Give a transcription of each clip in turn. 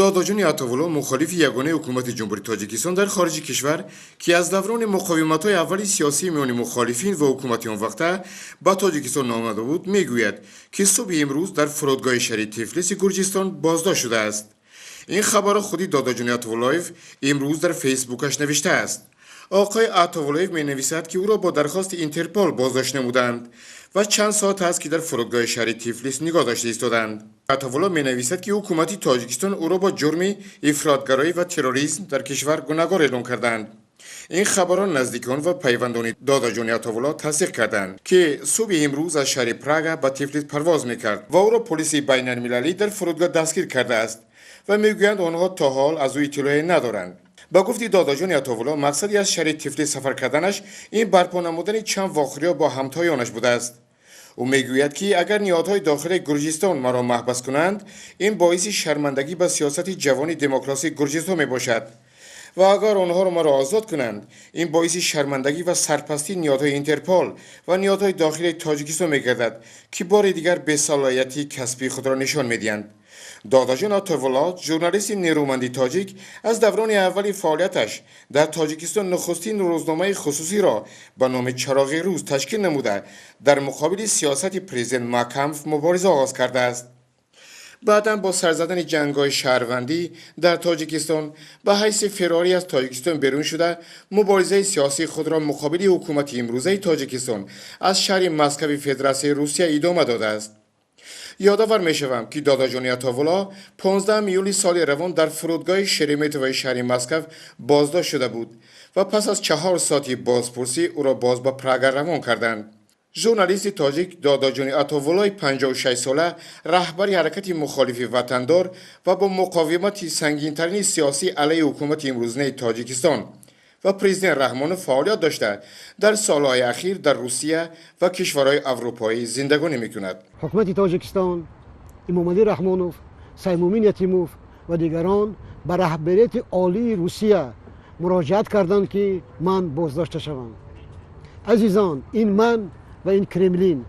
Додаҷони Атовулло, мухолифи ягонаи ҳукумати Ҷумҳурии Тоҷикистон дар хориҷи кишвар, ки аз даврони муқовиматҳои аввали сиёсии миёни мухолифин ва ҳукумати он вақта ба Тоҷикистон наомада буд, мегӯяд, ки субҳи имрӯз дар фурудгоҳи шаҳри Тифлиси Гурҷистон боздошт шудааст. Ин хабарро худи Додаҷони Атовуллоев имрӯз дар фейсбукаш навиштааст. Оқои Атовуллоев менависад, ки ӯро бо дархости Интерпол боздошт намуданд ва чанд соат аст, ки дар фурудгоҳи шаҳри Тифлис нигоҳ дошта истоданд. Атовулло менависад, ки ҳукумати Тоҷикистон ӯро бо ҷурми ифротгароӣ ва терроризм дар кишвар гунаҳгор эълон карданд. Ин хабарро наздикон ва пайвандони Додаҷони Атовулло тасдиқ карданд, ки субҳи имрӯз аз шаҳри Прага ба Тифлис парвоз мекард ва ӯро полиси байналмилалӣ дар фурудгоҳ дастгир кардааст ва мегӯянд, онҳо то ҳол аз ӯ иттилоъе надоранд. Ба гуфти Додаҷони Атовулло, мақсади аз шаҳри Тифлис сафар карданаш ин барпо намудани чанд вохӯриҳо бо ҳамтоёнаш будааст. Ӯ мегӯяд, ки агар ниҳодҳои дохилии Гурҷистон маро маҳбас кунанд, ин боиси шармандагӣ ба сиёсати ҷавони демократии Гурҷистон мебошад ва агар онҳоро маро озод кунанд, ин боиси шармандагӣ ва сарпастии ниҳодҳои Интерпол ва ниҳодҳои дохилии Тоҷикистон мегардад, ки бори дигар бесалоҳияти касбии худро нишон медиҳанд. Додаҷон Атовулло, журналисти нерӯманди тоҷик, аз даврони аввали фаъолияташ дар Тоҷикистон нухустин рӯзномаи хусусиро ба номи «Чароғи рӯз» ташкил намуда, дар муқобили сиёсати президент Маҳкамов мубориза оғоз кардааст. Баъдан бо сар задани ҷангҳои шаҳрвандӣ дар Тоҷикистон ба ҳайси фирорӣ аз Тоҷикистон берун шуда, муборизаи сиёсии худро муқобили ҳукумати имрӯзаи Тоҷикистон аз шаҳри Москави Федератсияи Русия идома додааст. Ёдовар мешавам, ки Додаҷони Атовулло 15 июли соли равон дар фурудгоҳи Шереметьевои шаҳри Москав боздошт шуда буд ва пас аз 4 соати бозпурсӣ ӯро боз ба Прага равон карданд. Журналисти тоҷик Додаҷони Атовуллои 56сола раҳбари ҳаракати мухолифи «Ватандор» ва бо муқовимати сангинтарини сиёсӣ алайҳи ҳукумати имрӯзинаи Тоҷикистон ва президент Раҳмонов фаъолият дошта, дар солҳои ахир дар Русия ва кишварҳои аврупоӣ зиндагонӣ мекунад. Ҳукумати Тоҷикистон, Эмомалӣ Раҳмонов, Саймумин Ятимов ва дигарон ба раҳбарияти олии Русия муроҷиат карданд, ки ман боздошта шавам. Азизон, ин ман ва ин Кремлин,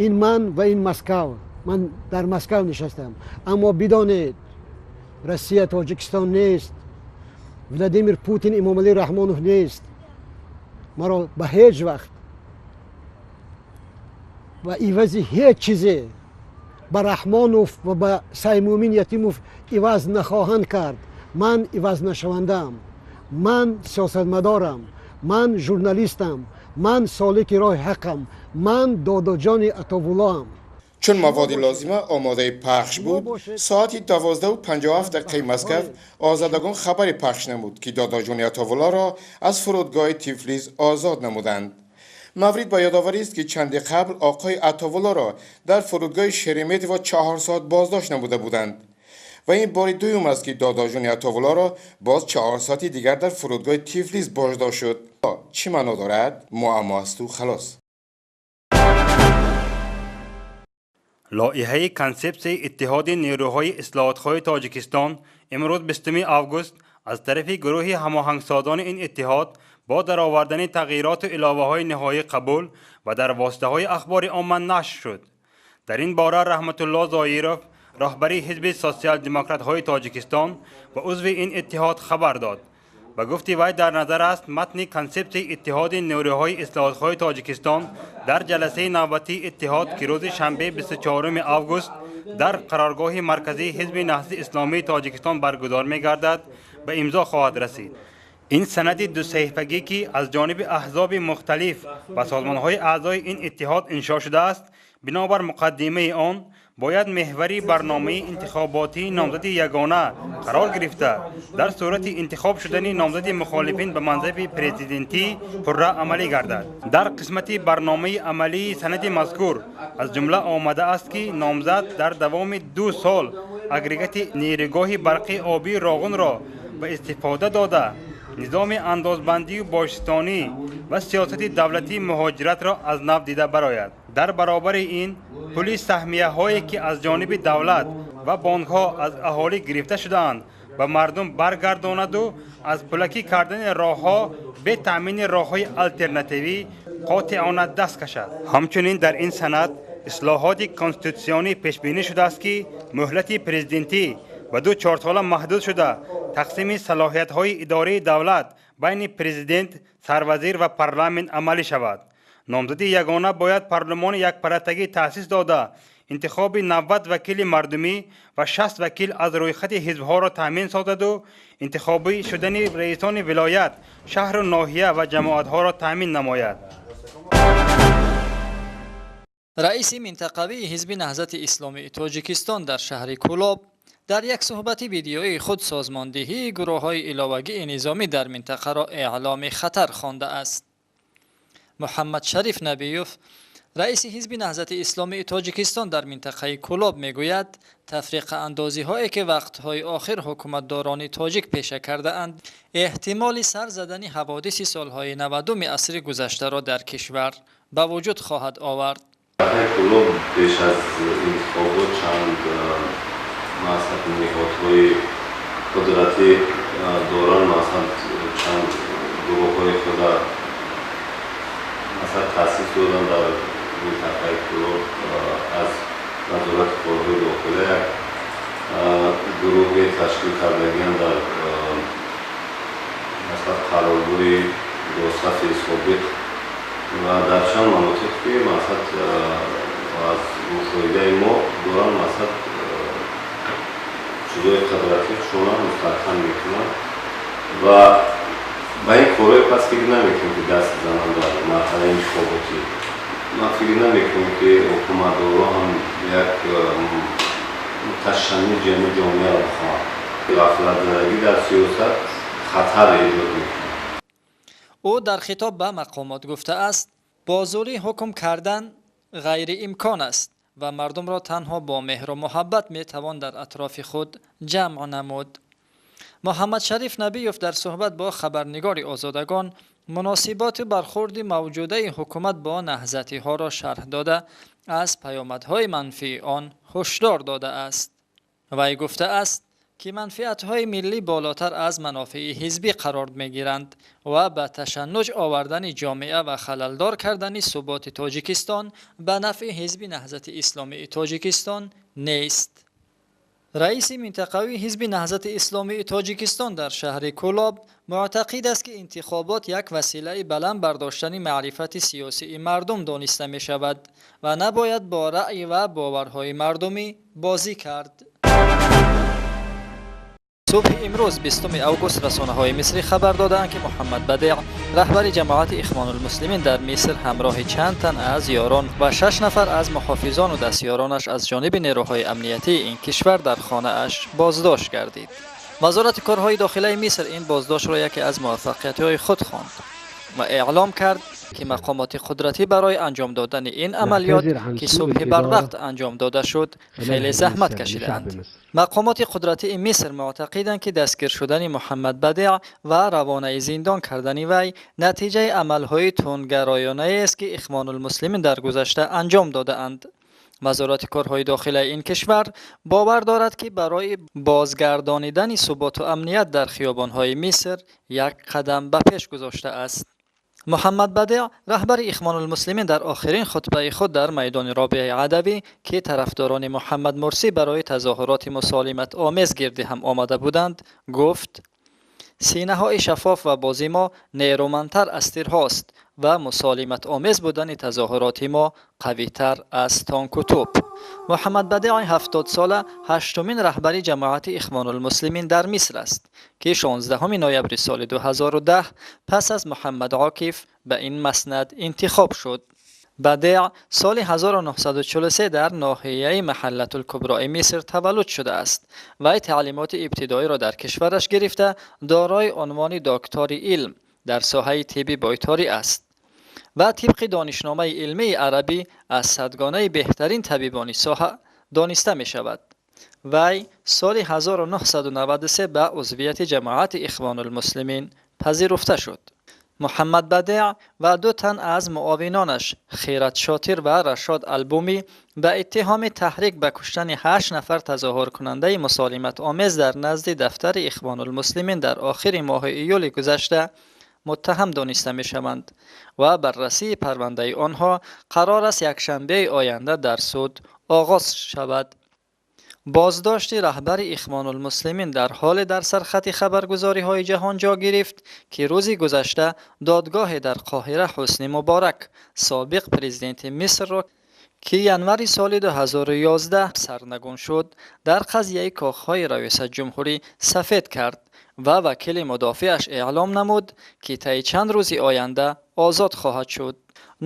ин ман ва ин Москав. Ман дар Москав нишастам, аммо бидонед, Россия Тоҷикистон нест, Владимир Путин Эмомалӣ Раҳмонов нест. Маро ба ҳеҷ вақт ба ивази ҳеҷ чизе ба Раҳмонов ва ба Саймумин Ятимов иваз нахоҳанд кард. Ман ивазнашавандаам, ман сиёсатмадорам, ман журналистам, ман солики роҳи ҳаққам, ман Додоҷони Атовуллоам. Чун маводи лозима омодаи пахш буд, соати 12:57 дақиқаи Москав Озодагон хабаре пахш намуд, ки Додаҷони Атовуллоро аз фурудгоҳи Тифлис озод намуданд. Маврид ба ёдоварист, ки чанде қабл оқои Атовуллоро дар фурудгоҳи Шереметьево 4 соат боздошт намуда буданд ва ин бори дуюм аст, ки Додоҷони Атовуллоро боз 4 соати дигар дар фурудгоҳи Тифлис боздошт шуд. Чӣ маъно дорад? Муаммо асту халос. Лоиҳаи консепсияи Иттиҳоди нерӯҳои ислоҳотхоҳи Тоҷикистон имрӯз, 20 август, аз тарафи гурӯҳи ҳамоҳангсозони ин иттиҳод бо даровардани тағйироту иловаҳои ниҳоӣ қабул ва дар воситаҳои ахбори омма нашр шуд. Дар ин бора Раҳматулло Зоиров, роҳбари Ҳизби сотсиал-демократҳои Тоҷикистон ва узви ин иттиҳод, хабар дод. Ба гуфти вай, дар назар аст матни консепсияи Иттиҳоди нерӯҳои ислоҳотхоҳи Тоҷикистон дар ҷаласаи навбатии иттиҳод, ки рӯзи шанбе, 24 август, дар қароргоҳи марказии Ҳизби Наҳзати Исломии Тоҷикистон баргузор мегардад, ба имзо хоҳад расид. Ин санади дусаҳифагӣ, ки аз ҷониби аҳзоби мухталиф ва созмонҳои аъзои ин иттиҳод иншо шудааст, бинобар муқаддимаи он бояд меҳвари барномаи интихоботии номзади ягона қарор гирифта, дар сурати интихоб шудани номзади мухолифин ба мансаби президентӣ пурра амалӣ гардад. Дар қисмати барномаи амалии санади мазкур аз ҷумла омадааст, ки номзад дар давоми 2 сол агрегати нерӯгоҳи барқи обии Роғунро ба истифода дода, низоми андозбандию боҷситонӣ ва сиёсати давлатии муҳоҷиратро аз нав дида барояд. Дар баробари ин, пули саҳмияҳое, ки аз ҷониби давлат ва бонкҳо аз аҳолӣ гирифта шудаанд, ба мардум баргардонаду аз пулакӣ кардани роҳҳо бе таъмини роҳҳои алтернативӣ қотеона даст кашад. Ҳамчунин дар ин санад ислоҳоти конститутсионӣ пешбинӣ шудааст, ки муҳлати президентӣ Ба ду чорсола маҳдуд шуда, тақсими салоҳиятҳои идораи давлат байни президент, сарвазир ва парламент амалӣ шавад. Номзади ягона бояд парлумони якпаратагӣ таъсис дода, интихоби 90 вакили мардумӣ ва 60 вакил аз рӯйхати ҳизбҳоро таъмин созаду интихобӣ шудани раисони вилоят, шаҳру ноҳия ва ҷамоатҳоро таъмин намояд. Раиси минтақавии Ҳизби Наҳзати Исломии Тоҷикистон дар шаҳри Кӯлоб дар як суҳбати видеоии худ созмондиҳии гурӯҳҳои иловагии низомӣ дар минтақаро эъломи хатар хондааст. Муҳаммадшариф Набиёв, раиси Ҳизби Наҳзати Исломии Тоҷикистон дар минтақаи Кӯлоб мегӯяд, тафриқаандозиҳое ки вақтҳои охир ҳукуматдорони тоҷик пеша кардаанд, эҳтимоли сар задани ҳаводиси солҳои 90-уми асри гузаштаро дар кишвар ба вуҷуд хоҳад овард. Кӯлоб пеш аз интихобот чанд масалан ниҳодҳои қудратӣ доранд, масалан чанд гурӯҳҳои худа масалан таъсис доданд дар минтақаи Кӯлоб. Аз Вазорати корҳои дохила як гурӯҳе ташкил кардагианд дар масалан қароргоҳи досафи собиқ ва дар чанд манотиқ, ки масалан аз мушоҳидаи мо доранд, масалан чизҳои қудратӣ худшона мустаҳкам мекунанд ва ба ин корҳои пас фикр намекунем, ки даст зананд дар марҳалаи интихоботӣ. Ман фикр намекунем, ки ҳукуматдорон ҳам як муташанниҷ ҷамъи ҷомеаро бихоҳанд. Ғафлатзадагӣ дар сиёсат хатар эҷод мекунад. Ӯ дар хитоб ба мақомот гуфтааст, бо зӯрӣ ҳукм кардан ғайриимкон аст ва мардумро танҳо бо меҳру муҳаббат метавон дар атрофи худ ҷамъ намуд. Муҳаммадшариф Набиёв дар суҳбат бо хабарнигори Озодагон муносиботи бархурди мавҷудаи ҳукумат бо наҳзатиҳоро шарҳ дода, аз паёмадҳои манфии он ҳушдор додааст. Вай гуфтааст, ки манфиатҳои миллӣ болотар аз манофеи ҳизбӣ қарор мегиранд ва ба ташаннуҷ овардани ҷомеа ва халалдор кардани суботи Тоҷикистон ба нафъи Ҳизби Наҳзати Исломии Тоҷикистон нест. Раиси минтақавии Ҳизби Наҳзати Исломии Тоҷикистон дар шаҳри Кӯлоб муътақид аст, ки интихобот як василаи баланд бардоштани маърифати сиёсии мардум дониста мешавад ва набояд бо раъй ва боварҳои мардумӣ бозӣ кард. Субҳи имрӯз, 20 август, расонаҳои мисрӣ хабар додаанд, ки Муҳаммад Бадеъ, раҳбари ҷамоати Ихвонулмуслимин дар Миср, ҳамроҳи чанд тан аз ёрон ва шаш нафар аз муҳофизону дастёронаш аз ҷониби нерӯҳои амниятии ин кишвар дар хонааш боздошт гардид. Вазорати корҳои дохилаи Миср ин боздоштро яке аз муваффақиятҳои худ хонд ва эълом кард, ки мақомоти қудратӣ барои анҷом додани ин амалиёт, ки субҳи барвақт анҷом дода шуд, хеле заҳмат кашидаанд. Мақомоти қудратии Миср муътақиданд, ки дастгир шудани Муҳаммад Бадеъ ва равонаи зиндон кардани вай натиҷаи амалҳои тундгароёнаест, ки Ихвонулмуслимин дар гузашта анҷом додаанд. Вазорати корҳои дохилаи ин кишвар бовар дорад, ки барои бозгардонидани суботу амният дар хиёбонҳои Миср як қадам ба пеш гузоштааст. Муҳаммад Бадеъ, раҳбари Ихвонулмуслимин, дар охирин хутбаи худ дар майдони Робиаи Адавӣ, ки тарафдорони Муҳаммад Мурсӣ барои тазоҳуроти мусолиматомез гирди ҳам омада буданд, гуфт: синаҳои шаффоф ва бози мо нерӯмандтар аз тирҳост ва мусолиматомез будани тазоҳуроти мо қавитар аз танку тӯп. Муҳаммад Бадеъи 70-сола ҳаштумин раҳбари ҷамоати Ихвонулмуслимин дар Миср аст, ки 16 ноябри соли 2010 пас аз Муҳаммад Окиф ба ин маснад интихоб шуд. Бадеъ соли 1943 дар ноҳияи Маҳаллатулкуброи Миср таваллуд шудааст. Вай таълимоти ибтидоиро дар кишвараш гирифта, дорои унвони доктори илм дар соҳаи тибби бойторӣ аст ва тибқи донишномаи илмии арабӣ аз садгонаи беҳтарин табибони соҳа дониста мешавад. Вай соли 1993 ба узвияти ҷамоати Ихвонулмуслимин пазируфта шуд. Муҳаммад Бадеъ ва ду тан аз муовинонаш, Хират Шотир ва Рашод Албумӣ, ба иттиҳоми таҳрик ба куштани ҳашт нафар тазоҳуркунандаи мусолиматомез дар назди дафтари Ихвонулмуслимин дар охири моҳи июли гузашта муттаҳам дониста мешаванд ва баррасии парвандаи онҳо қарор аст якшанбеи оянда дар суд оғоз шавад. Боздошти раҳбари Ихвонулмуслимин дар ҳоле дар сархати хабаргузориҳои ҷаҳон ҷо гирифт, ки рӯзи гузашта додгоҳе дар Қоҳира Ҳусни Муборак, собиқ президенти Мисрро, ки январи соли 2011 сарнагун шуд, дар қазияи кохҳои раёсатҷумҳурӣ сафед кард ва вакили мудофиаш эълом намуд, ки таи чанд рӯзи оянда озод хоҳад шуд.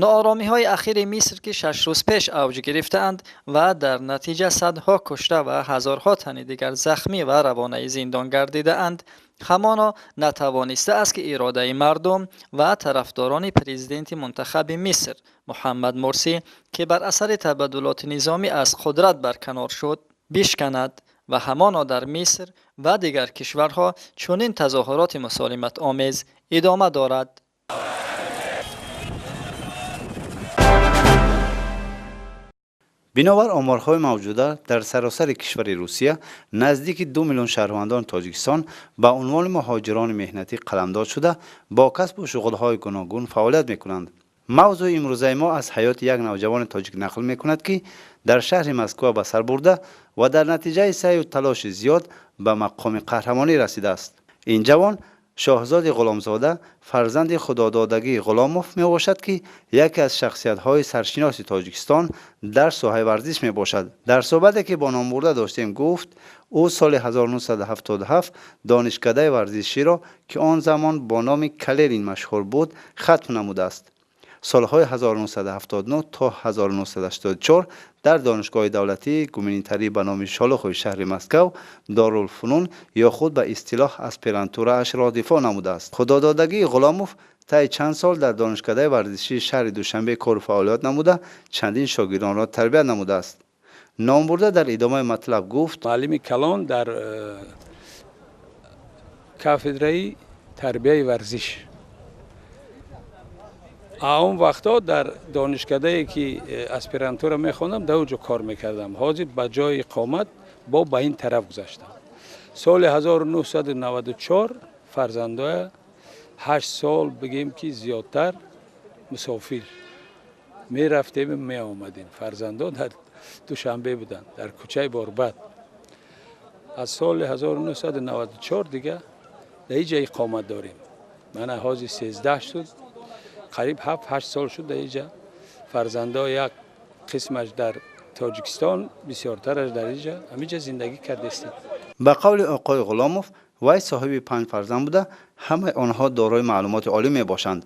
Нооромиҳои ахири Миср, ки 6 рӯз пеш авҷ гирифтаанд ва дар натиҷа садҳо кушта ва ҳазорҳо тани дигар захмӣ ва равонаи зиндон гардидаанд, ҳамоно натавонистааст, ки иродаи мардум ва тарафдорони президенти мунтахаби Миср Муҳаммад Мурсӣ, ки бар асари табаддулоти низомӣ аз қудрат барканор шуд, бишканад ва ҳамоно дар Миср ва дигар кишварҳо чунин тазоҳуроти мусолиматомез идома дорад. Бинобар оморҳои мавҷуда дар саросари кишвари Русия наздики 2 миллион шаҳрвандони Тоҷикистон ба унвони муҳоҷирони меҳнатӣ қаламдод шуда, бо касбу шуғлҳои гуногун фаъолият мекунанд. Мавзӯи имрӯзаи мо аз ҳаёти як навҷавони тоҷик нақл мекунад, ки дар шаҳри Москва ба сар бурда ва дар натиҷаи саъю талоши зиёд ба мақоми қаҳрамонӣ расидааст. Ин ҷавон Шоҳзоди Ғуломзода, фарзанди худододагии Ғуломов мебошад, ки яке аз шахсиятҳои саршиноси Тоҷикистон дар соҳаи варзиш мебошад. Дар суҳбате, ки бо номбурда доштем, гуфт, ӯ соли 1977 донишкадаи варзиширо, ки он замон бо номи Калерин машҳур буд, хатм намудааст. Солҳои 1979 то 1984 дар Донишгоҳи давлатии гуманитарӣ ба номи Шолохови шаҳри Москав Дорулфунун ё худ ба истилоҳ аспирантураашро дифоъ намудааст. Худододагии Ғуломов таи чанд сол дар донишкадаи варзишии шаҳри Душанбе кору фаъолият намуда, чандин шогирдонро тарбият намудааст. Номбурда дар идомаи матлаб гуфт: муаллими калон дар кафедраи тарбияи варзиш. Он вақтҳо дар донишкадае, ки аспирантура мехондам, дар он ҷо кор мекардам. Ҳозир ба ҷои иқомат бо ба ин тараф гузаштам. Соли 1994 фарзандоя 8 сол бигем, ки зиёдтар мусофир мерафтем, меомадем. Фарзандо дар Душанбе буданд, дар кӯчаи Борбад. Аз соли 1994 дига дар ин ҷа иқомат дорем. Мана ҳозир 13 шуд, қариб 7-8 сол шуд дар инҷа. Фарзандо як қисмаш дар Тоҷикистон, бисёртараш дар инҷа, ҳаминҷа зиндагӣ кардастем. Ба қавли оқои Ғуломов, вай соҳиби 5 фарзанд буда, ҳамаи онҳо дорои маълумоти олӣ мебошанд.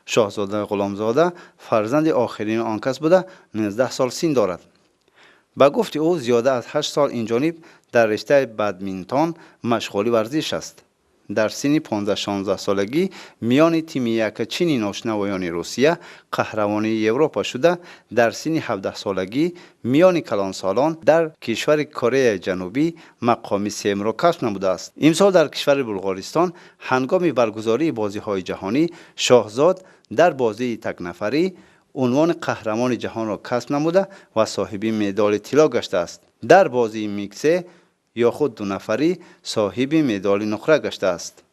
Шоҳзода Ғуломзода фарзанди охирини он кас буда, 19 сол син дорад. Ба гуфти ӯ, зиёда аз 8 сол инҷониб дар риштаи бадминтон машғули варзиш аст. Дар синни 15-16 солагӣ миёни тими якачини ношинавоёни Русия қаҳравонии Европа шуда, дар синни 17 солагӣ миёни калонсолон дар кишвари Кореяи Ҷанубӣ мақоми сеюмро касб намудааст. Имсол дар кишвари Булғористон ҳангоми баргузории бозиҳои ҷаҳонӣ Шоҳзод дар бозии такнафарӣ унвони қаҳрамони ҷаҳонро касб намуда ва соҳиби медали тилло гаштааст. Дар бозии миксе ё худ дунафарӣ соҳиби медали нуқра гаштааст.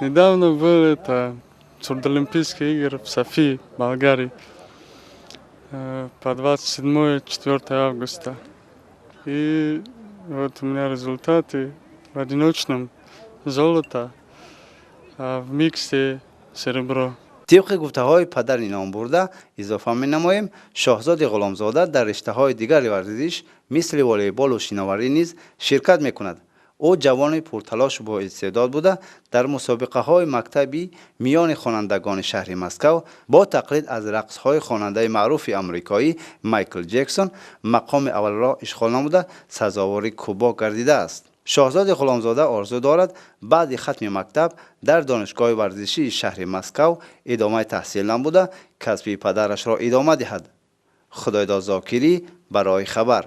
Недавно был это Сурдолимпийские игры в Софии, Болгарии, по 27-4 августа. И вот у меня результаты: в одиночном золото, а в миксе серебро. Тибқи гуфтаҳои падари номбурда изофа менамоем, Шоҳзоди Ғуломзода дар риштаҳои дигари варзиш мисли волейболу шиноварӣ низ ширкат мекунад. Ӯ ҷавони пурталошу боистеъдод буда, дар мусобиқаҳои мактабӣ миёни хонандагони шаҳри Москав бо тақлид аз рақсҳои хонандаи маъруфи амрикоӣ Майкл Ҷексон мақоми аввалро ишғол намуда, сазовори кубок гардидааст. Шоҳзоди Ғуломзода орзу дорад, баъди хатми мактаб дар донишгоҳи варзишии шаҳри Москав идомаи таҳсил намуда, касби падарашро идома диҳад. Худойдод Зокирӣ барои хабар.